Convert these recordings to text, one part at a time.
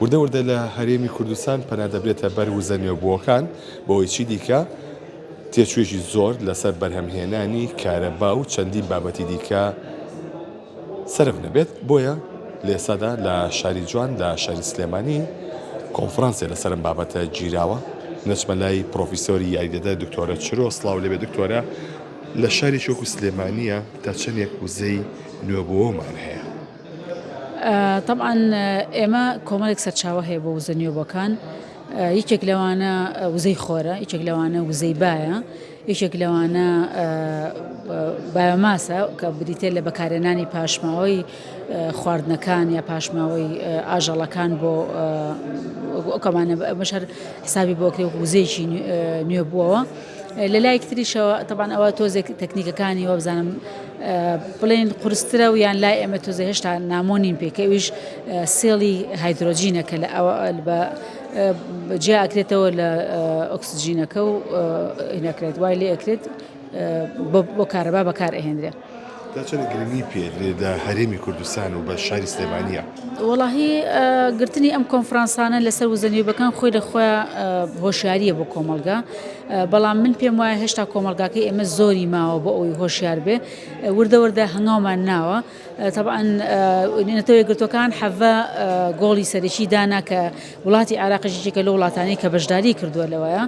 وردە وردە لە هەرێمی کوردستان پەنا دەبرێتە بەر وزە نوێبووەکان بەوەی چیدیکە تێچوویەکی زۆر لەسەر بەرهەمهێنانی کارەبا و چەندین بابەتی دیکە سەرف نەبێت، بۆیە لە ئێستادا لە شاری جوان لە شاری سلێمانی کۆنفرانسێ لەسەر ئەم بابەتە گیراوە. نەچمە لای پرۆفیسۆری یاریدەدەر دکتۆرە چرۆ، سڵاو لێبێ دکتۆرە، لە شارێکی وەکو سلێمانییە تا چەندێک وزەی نوێبووەوەمان هەیە؟ تەبعەن ئێمە کۆمەڵێک سەرچاوە هەیە بۆ وزە نوێبووەکان، یەکێک لەوانە وزەی خۆرە، یەکێک لەوانە وزەی بایە، یەکێک لەوانە بایۆماسە کە بریتیە لە بەکارهێنانی پاشماوەی خواردنەکان یا پاشماوەی ئاژەڵەکان بۆ ئەوکەمانە ئەمەش هەر حسابی بۆ کرێ وەکو وزەیەکی نوێ بووەوە. لە لایەکی تریشەوە تەبعەن ئەوە تۆزێک تەکنیکەکانی وابزانم بڵێن قورسترە و یان لای ئێمە تۆزێ هێشتا نامۆ نین پێ کە ئەویش سێڵی هایدرۆجینە کە لە ئەوە بە جیا ئەکرێتەوە لە ئۆکسجینەکە و ئینەکرێت وای لێ ئەکرێت بۆ کارەبا بەکار ئەهێنرێ. تا چەند گرنگی پێدرێت لە هەرێمی کوردستان و بە شاری سلێمانییە؟ وەڵاهی گرتنی ئەم کۆنفرانسانە لەسەر وزە نوێبەکان خۆی لە خۆیان هۆشیاریە بۆ کۆمەڵگا بەڵام من پێم وایە هێشتا کۆمەڵگاکەی ئێمە زۆری ماوە بۆ ئەوەی هۆشیار بێ وردە وردە هەنگاومان ناوە تەبعەن نەتەوە یەکگرتووەکان حەڤە گۆڵی سەرەکی دانا کە وڵاتی عێراقیش یەکێکە لەو وڵاتانەی کە بەشداری کردووە لەوەیە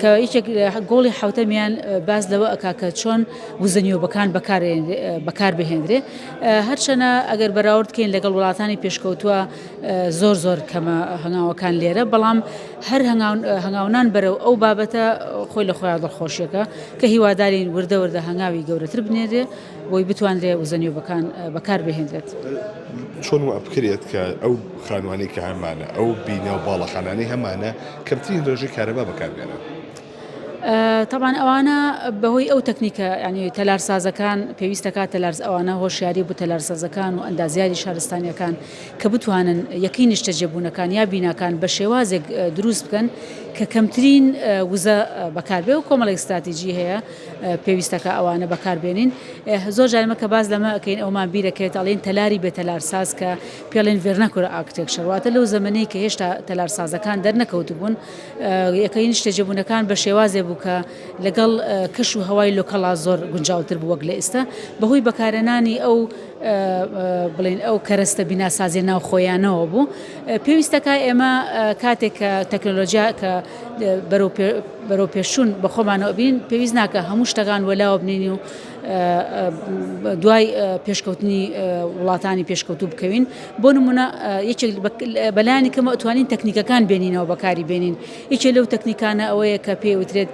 کە یەکێک گۆڵی حەوتەمیان باس لەوە ئەکا کە چۆن وزە نوێبەکان بەکار بهێنرێ هەرچەنە ئەگەر بەراورد کەین لەگەڵ وڵاتانی پێشکەوتووە زۆر زۆر کەمە هەنگاوەکان لێرە بەڵام هەر هەنگاونان بەرەو ئەو بابەتە خۆی لە خۆیان دڵخۆشیەکە کە هیوادارین وردە وردە هەنگاوی گەورەتر بنێرێ بۆی بتوانرێ وزە نوێبەکان بەکار بهێنرێت. چۆن وا بکرێت کە ئەو خانوانەی کە هەمانە، ئەو بینا و باڵەخانانەی هەمانە کەمترین ڕێژەی کارەبا بەکار بێنن؟ تەبعەن ئەوانە بەهۆی ئەو تەکنیکە یانی تەلارسازەکان پێویست دەکات تەلارس ئەوانە هۆشیاری بۆ تەلارسازەکان و ئەندازیاری شارستانیەکان کە بتوانن یەکەی نیشتەجێبوونەکان یا بیناکان بە شێوازێک دروست بکەن کە کەمترین وزە بەکاربێ و کۆمەڵێک ستراتیجی هەیە پێویستەکە ئەوانە بەکاربێنین زۆر جار ئێمە کە باس لەمە ئەکەین ئەومان بیرەکەوێت ئەڵێن تەلاری بێ تەلارساز کە پێڵێن vernacular architecture واتە لەو زەمەنەی کە هێشتا تەلارسازەکان دەرنەکەوتبوون یەکەی نیشتەجێبوونەکان بە شێوازێ بوو کە لەگەڵ کەش و هەوای لۆکەڵا زۆر گونجاوتر بوو وەک لە ئێستا بەهۆی بەکارهێنانی ئەو بڵێن ئەو کەرەستە بیناسازیە ناوخۆیانەوە بوو پێویستەکە ئێمە کاتێک کە تەکنۆلۆژیا کە بەرەو بەرەو پێشچوون بە خۆمانەوە بین پێویست ناکە هەموو شتەکان وەلاوە بنێین و دوای پێشکەوتنی وڵاتانی پێشکەوتوو بکەوین بۆ نمونە یەکێک بەلایانی کەمە ئەتوانین تەکنیکەکان بێنینەوە بەکاری بێنین یەکێ لەو تەکنیکانە ئەوەیە کە پێ وترێت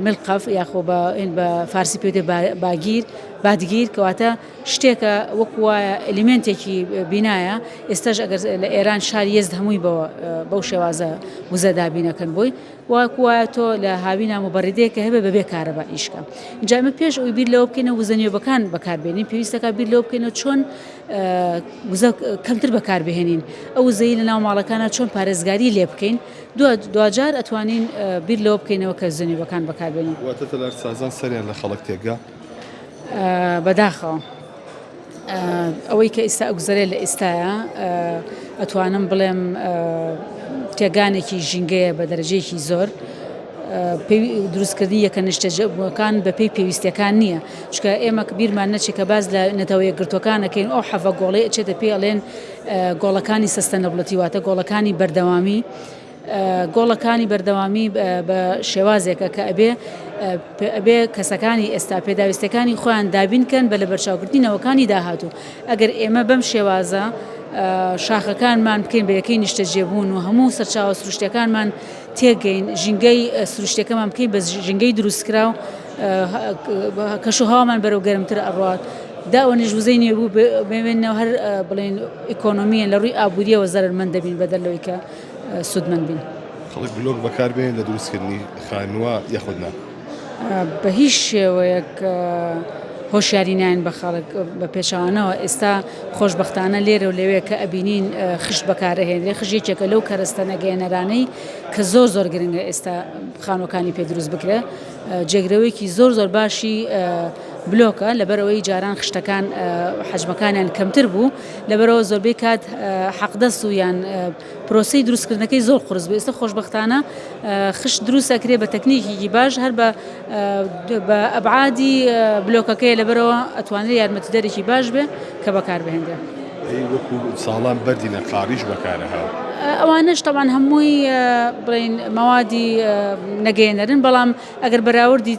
ملقەف یاخۆ بە بە فارسی پێ باگیر بادگیر کەواتە شتێکە وەکو وایە ئەلیمێنتێکی بینایە، ئێستاش ئەگەر لە ئێران شاری یەزد هەمووی بەوە بەو شێوازە وزە دابینەکەن بۆی وەکو وایە تۆ لە هاوینا موبەریدەیەکە هەبێ بەبێ کارەبا ئیش کە ئینجا ئێمە پێش ئەوەی بیر لەوە بکەینەوە وزە نوێبەکان بەکاربێنین پێویستەکە بیر لەوە بکەینەوە چۆن وزە کەمتر بەکاربهێنین ئەو وزەی لە ناو ماڵەکانە چۆن پارێزگاری لێ بکەین دواجار ئەتوانین بیر لەوە بکەینەوە کە وزە نوێبەکان بەکاربێنین. واتە تەلارسازان سەریان لە خەڵک تێکدا؟ بەداخەوە ئەوەی کە ئیستا ئەگوزەرێ لە ئیستایا ئەتوانم بڵێم تێگانێکی ژینگەیە بە دەرەجەیەکی زۆر دروستکردنی یەکە نیشتەجێبووەکان بەپێی پێویستیەکان نییە چکە ئێمە بیرمان نەچێت کە باز لە نەتەوە یەکگرتووەکانەکەین ئەو حەڤە گۆڵی ئەچێتە پێ ئەڵێن گۆڵەکانی sustainability واتە گۆڵەکانی بەردەوامی گۆڵەکانی بەردەوامی بە شێوازێکە کە ئەبێ ئەبێ کەسەکانی ئێستا پێداویستەکانی خۆیان دابین کەن بە لەبەرچاوگرتنی نەوەکانی داهاتوو ئەگەر ئێمە بەم شێوازە شاخەکانمان بکەین بە یەکەی نیشتەجێبوون و هەموو سەرچاوە سروشتەکانمان تێگەین ژینگەی سروشتەکەمان بکەین بە ژینگەی دروستکراو کەش و هەوامان بەرەو گەرمتر ئەڕات دا ئەوەنیش وزەی نوێبوو بێنەوە هەر بڵێن ئیکۆنۆمیە لە ڕووی ئابووریەوە زەرەرمەند دەبین بەدەر لەوەی کە سوودمەند بین. خەڵک بلۆک بەکار بێنێت لە دروستکردنی خانووە یاخود نا؟ بە هیچ شێوەیەک هۆشیاری ناین بە خەڵک، بە پێچەوانەوە ئێستا خۆشبەختانە لێرە و لەوێ کە ئەبینین خشت بەکارئەهێنرێ، خشت یەکێکە لەو کەرەستە نەگەیەنەرانەی کە زۆر زۆر گرنگە ئێستا خانووەکانی پێ دروست بکرێ، جێگرەوەیەکی زۆر زۆر باشی. بلۆکە، لەبەرئەوەی جاران خشتەکان حەجمەکانیان کەمتر بوو، لەبەرئەوە زۆربەی کات حەقدەست و یان پرۆسەی دروستکردنەکەی زۆر قورس بوو، ئێستا خۆشبەختانە خشت دروست ئەکرێ بە تەکنیکێکی باش هەر بە بە ئەبعادی بلۆکەکەیە، لەبەرئەوە ئەتوانرێ یارمەتیدەرێکی باش بێ کە بەکاربهێنرێ. ئەی وەکو ساڵان بەردی نەقاڕیش بەکارەهات؟ ئەوانەش تەبعەن هەمووی بڵێین مەوادی نەگەیەنەرن، بەڵام ئەگەر بەراوردی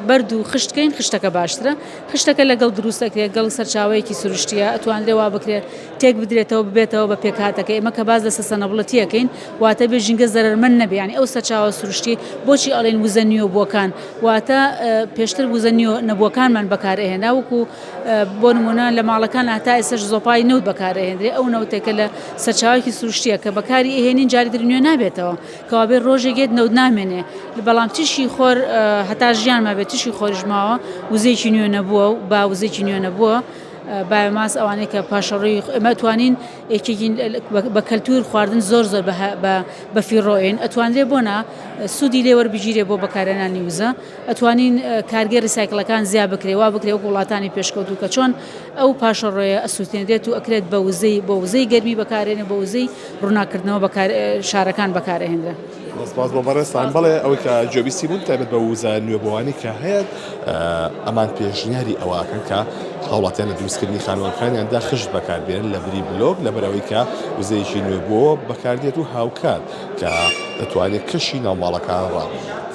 بەرد و خشت کەین خشتەکە باشترە، خشتەکە لەگەڵ دروست ئەکرێت گەڵ سەرچاوەیەکی سروشتیە ئەتوانرێ وا بکرێت تێک بدرێتەوە ببێتەوە بە پێکهاتەکەی، ئێمە کە باس لە sustainability ئەکەین واتە بێ ژینگە زەرەرمەند نەبێ یانی ئەو سەرچاوە سروشتی بۆچی ئەڵێن وزە نوێبووەکان واتە پێشتر وزە نوێ نەبووەکانمان بەکار ئەهێنا وەکو بۆ نمونە لە ماڵەکان هەتا ئێستاش زۆپای نەوت بەکار ئەهێنرێ ئەو نەوتێکە لە سەرچاوەیەکی سروشتیە کە بەکاری ئەهێنین جاری تر نوێ نابێتەوە کەوابێ ڕۆژێک یەت نەوت نامێنێ بەڵام تیشکی خۆر هەتا ژیان مابێت تیشکی خۆریش ماوە وزەیەکی نوێ نەبووە و با وزەیەکی نوێ نەبووە biomass ئەوانەی کە پاشەڕۆی ئێمە توانین یەکێکین بە کەلتور خواردن زۆر زۆر بە فیڕۆین ئەتوانرێ بۆ نا سوودی لێ وەربگیرێ بۆ بەکارهێنانی وزە ئەتوانین کارگەی recycle ەکان زیا بکرێ وا بکرێ وەکو وڵاتانی پێشکەوتوو کە چۆن ئەو پاشەڕۆیە ئەسووتێنرێت و ئەکرێت بە وزەی بۆ وزەی گەرمی بەکارێنێ بۆ وزەی ڕووناککردنەوە بەکار شارەکان بەکارئەهێنرێن. سپاس بۆ بەڕێزتان. بەڵێ ئەوەی کە گوێبیستی بوون تایبەت بە وزە نوێبووانی کە هەیە ئەمان پێشنیاری ئەوە ئەکەن کە هاوڵاتیان لە دروستکردنی خانووەکانیاندا خشت بەکاربێنن لە بری بلۆک لەبەرئەوەی کە وزەیەکی نوێبووەوە بەکاردێت و هاوکات کە دەتوانێت کەشی ناوماڵەکان ڕابگرێت.